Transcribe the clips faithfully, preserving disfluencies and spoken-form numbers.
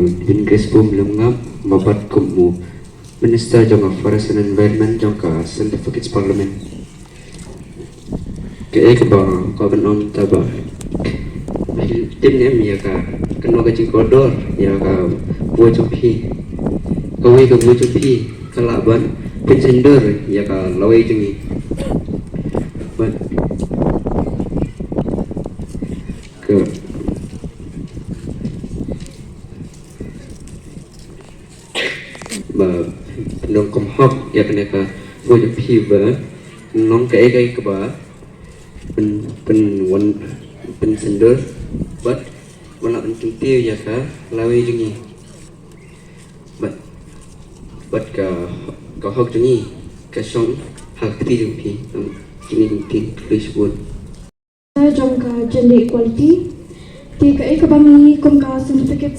Bincrespo Mlem Ngap, ba pat kum u Minister jong ka Forest and Environment jong ka Central Forkot Parliament. Kaei kaba kwah ban ong tang ba, tip ne em ïa ka, kano ka jingkordor ïa ka vote jong phi? Kawei ka vote jong phi ka lah ban pynsyndur ïa ka lawei jong ngi. Bad ka ba pyndonkam hok ïa kane ka vote jong phi, ba nong kaei kaei kaba pyn pyn wan pynsyndur bad wan lah ban kyntiew ïa ka lawei jong ngi. Bad bad ka ka hok jong ngi ka shong ha ka kti jong phi. Kine ki ktien khublei shibun. Jong ka gender equality. Te kaei kaba ngi kum ka Central Forkot,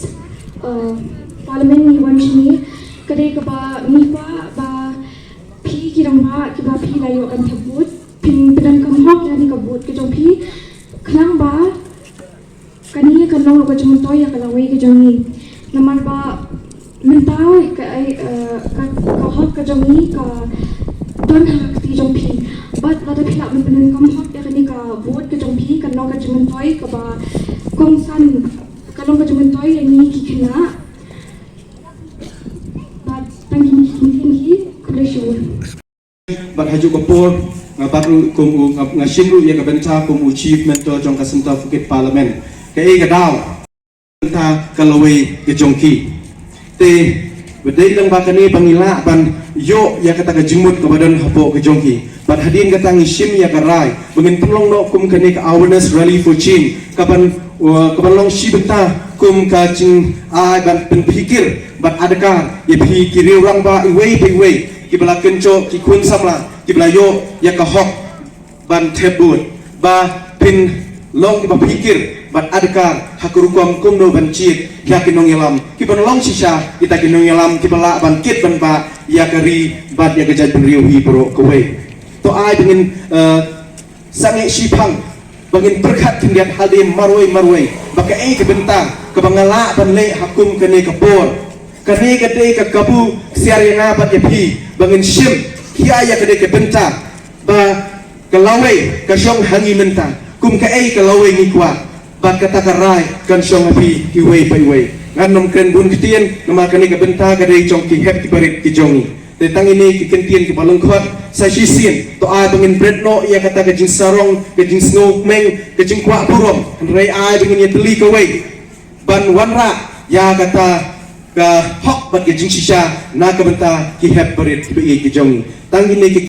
uh, Parliament ngi wan shane, ka dei kaba ngi kwah ba phi ki rangbah kiba phi la ïoh ban thep vote, phin pyndonkam hok ïa kane ka vote ka jong phi, khnang ba kane kan long ka jingmyntoi ïa ka lawei ka jong ngi. Namar ba mynta ka, eh, ka, ka hok ka jong ngi ka don ha ka kti jong phi. Bad lada phi lah ban pyndonkam hok ïa kane ka vote ka jong phi, kan long ka jingmyntoi kaba kongsan, kan long ka jingmyntoi ïa ngi ki khynnah. Bad tang kine ki ktien hi, khublei shibun. Bad ha kajuh ka por nga bat ruh kum u, nga, nga shim ruh ïa ka bynta kum u Chief Mentor jong ka Central Forkot Parliament. Kaei ka daw? Bynta ka lawei ka jong ki. Te ba dei tang ba kane ba ngi lah ban ïoh ïa kata ka jingmut kaba don hapoh ka jong ki. Bad hadien kata ngi shim ïa ka rai ba ngin pynlong noh kum kane ka awareness rally for change, kaban, uh, kaban long shi bynta kum ka jingai ban pynphikir bad adkar ïa phi ki riew rangbah iwei pa iwei kiba la kynjoh, ki khun samla kiba la ïoh ïa ka hok ban thep vote, ba phin long kiba phikir bad adkar ha ka rukom kumno ban jied ïa ki nongïalam kiban long shisha kita ki nongïalam kiba lah ban kit ban bah ïa ka ri bad ïa ka jaitbynriew hi baroh kawei. To ai ba ngin, eh, sangeh shiphang, ba ngin pyrkhat khyndiat hadien marwei marwei ba kaei ka bynta kaba nga lah ban leh ha kum kane ka por. Kane ka dei ka kabu ksiar ïa nga bad ïa phi ba ngin shim khia ïa kane ka bynta ba ka lawei ka shong ha ngi mynta, kum kaei ka lawei ngi kwah. Bad kata ka rai kan shong ha phi iwei pa iwei. Ngan ym kren bun ktien namar kane ka bynta ka dei jong ki hep ki barit ki jong ngi. Te tang ine ki kyntien kiba lyngkot, sa shisien to ai ba ngin bret noh ïa kata ka jingsarong, ka jingsngewkmen, ka jingkwah burom. Hynrei ai ba ngin ïatylli kawei ban wanrah ïa kata ka hok bad ka jingshisha na ka bynta ki hep barit kiba ïeit ki jong ngi. Tang ine ki